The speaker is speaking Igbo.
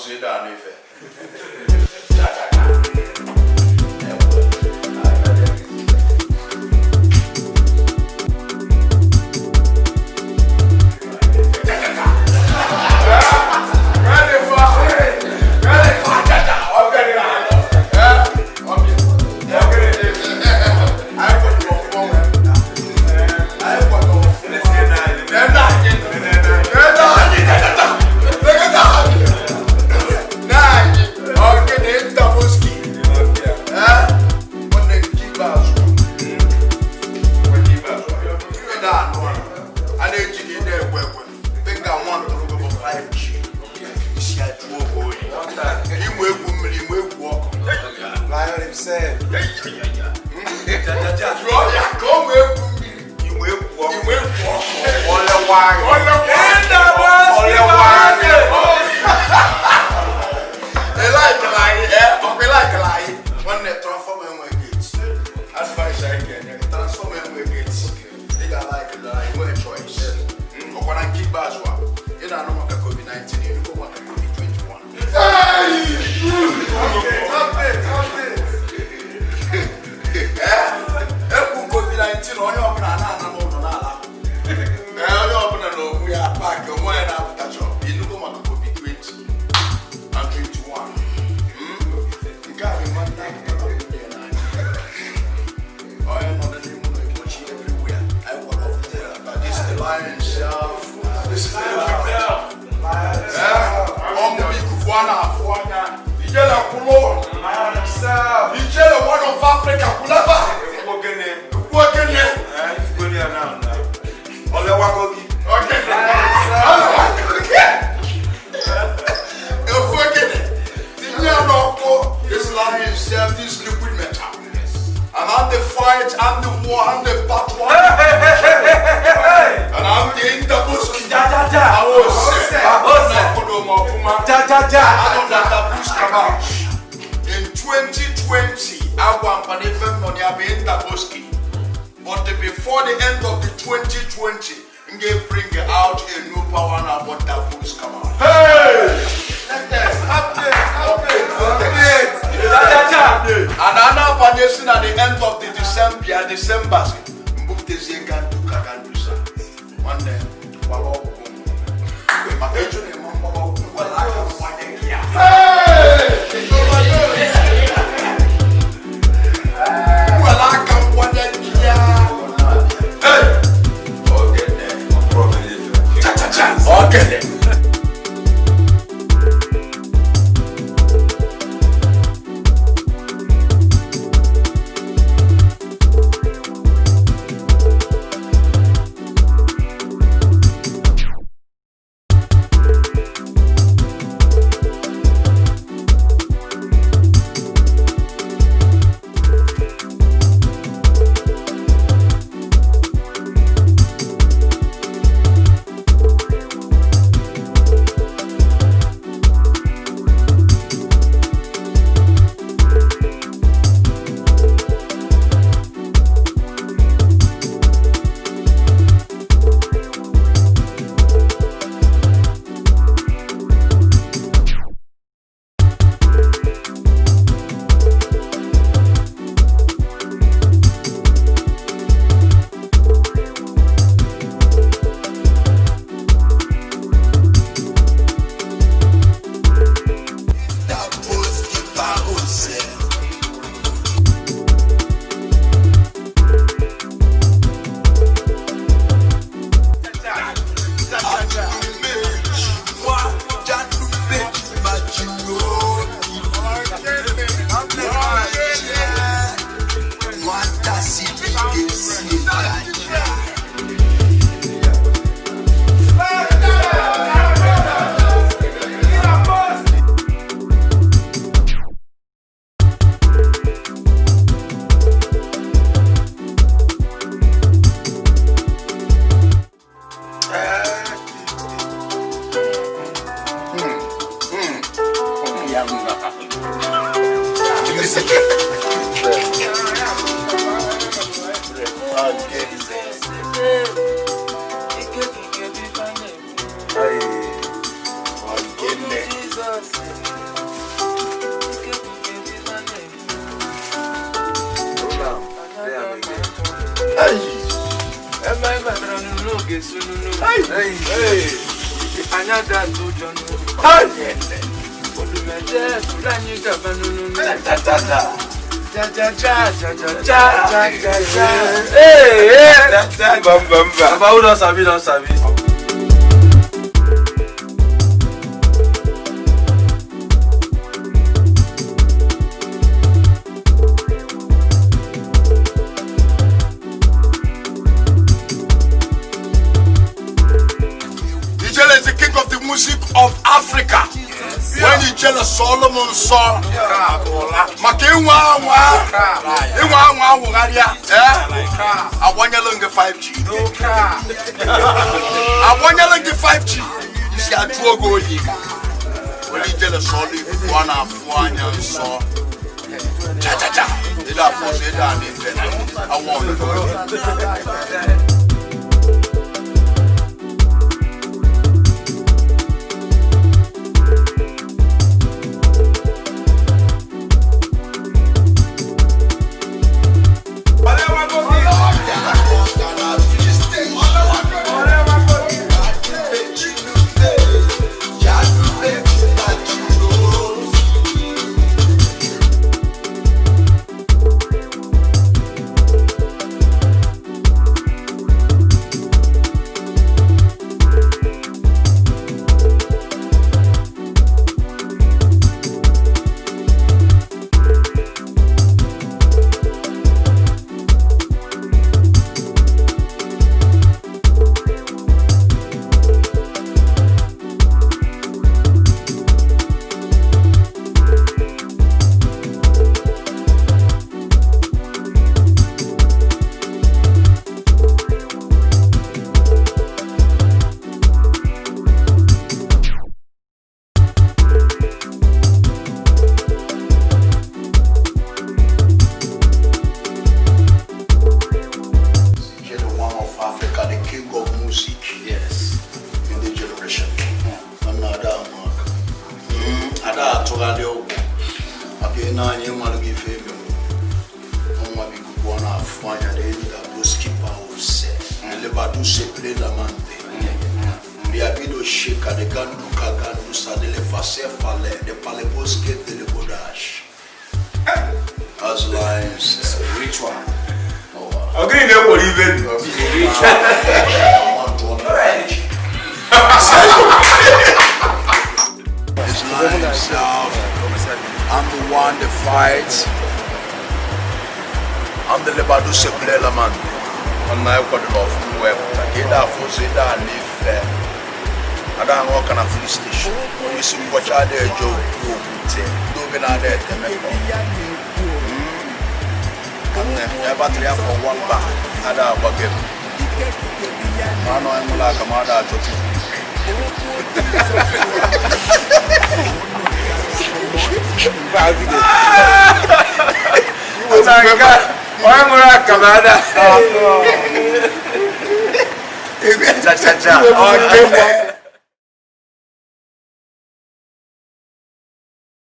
Alụsị ịda anụ ife. A na-ejighị na-ekwe ekwe dịka nwa ntụrụgụ 5G isi ajụ oge oyi, ịmụ egwu mmiri, ịmụ egwu ọkụ. Lion himself. Jụọ ya ka o nwee egwu mmiri. Igwe egwu ọkụ. Ịmụ egwu ọkụ. Olewa. Ịlaikala anyị, ee, ọkwa ịlaikala anyị. Nwanne, transformer enwe gate. Advice anyị ga-enye gị, transformer enwe gate. Ị ga-alaikala anyị, nwee choice. Ọkwa na nke ikpeazụ a, ị na-anụ maka COVID-19, ịnụgo maka COVID-21. Ekwu COVID-19, onye ọbụla na-ana n'ụlọ n'ala. Ee, onye ọbụla na onwe ya paakị onwe ya na-apụta chọọ. Ịnụgo maka COVID-20 and 21. Nke a bụ nwanne apụtara nwunye ya n'anya. Onye nọ n'ime ụlọ ekpochi everywhere. Anyị kwara ọfụma. This is the lion himself. This is the equipment. Ọmụ ikuku a na-afụ anya. Ijele kwụlụ. Lion himself. Ijele one of Africa kwụlaba. Ekwu ogene. Kwuo gịnị? Eh, ifugoni ya now na. Olewago gị. Ogene. Efu ogene. Tinye ya n'ọkụ. This lion himself, this liquid metal. And I'm the fight, I'm the war, I'm the battle. And I'm the Indaboski. Ja ja ja. Awose. Awose. Nakodo m ọfụma. Ja ja ja. Anọ na Dabus Kabash. In 2020, agwa mkpana ife m nọ ya bụ Indaboski. But before the end of the 2020, m ga-bring out a new power na about Dabus Kabash. Update. Update. Update. Ja ja ja. And a na-abanye si na the end of the December, December mbupụtezie gandu ka gandusa. Nwanne, gbara ọgwụgwụ maka ịjụ na ịma mgbara ọgwụ nwere aka mmanye gị ya. Nwere aka nkwanye gị ya. Hey! Ogene. Cha cha cha. Ogene. na-esu nunu. Anyị ada atụ ụjọ nunu. Odumeje soro anyị gaba nunu. Cha cha cha cha cha cha cha cha cha. Hey, hey. Mba mba mba. Baba who don sabi don sabi. Ijele is the king of the music of Africa. When Ijele Solomon saw maka ịnwa anwa ịnwa anwa awụgharịa, eh? Agbanyelụ gị 5G, agbanyelụ gị 5G, isi ajụ oge oyi. Were Ijele sọlụ ikuku a na-afụ anya nsọ chachacha ịda afụ ọsọ ịda ana ife awọ ọnụnọ. Olewago gị. Olewago gị. Ijele one of Africa, the king of music. Yes. In the generation. Nna ada amaka. Ada atụgharị ụgwọ. Maka ị na-anya ịmalụ gị ife eme. Nwa bụ ikuku ọ na-afụ anya na enyi ga-abụ skipa ose. Elebadu sepele la mante. Biabido sheka de gandu ka gandu sa de le fase fale de pale bosque de le bodash. As lines. Ritual. Oh, wow. Ọ gịnị na-ekworo ibe dị? It's lying himself. I'm the one that fights. I'm the Lebadu Seplela man. I'm not going to work. Ịda afụzụ ịda ana ife. Ada aṅụ ọka na filling station. Onye isi nkwọcha ada eje okwu okwute. Ndị oge na-ada etemekọ. Nne m, ya batrị afọ one bar. Ada agbago m. Ma anọ enwela aka ma ada achọ Chukwu. Na nke a, onye ṅụrụ akara ada. Cha cha cha. Ọ gịnị?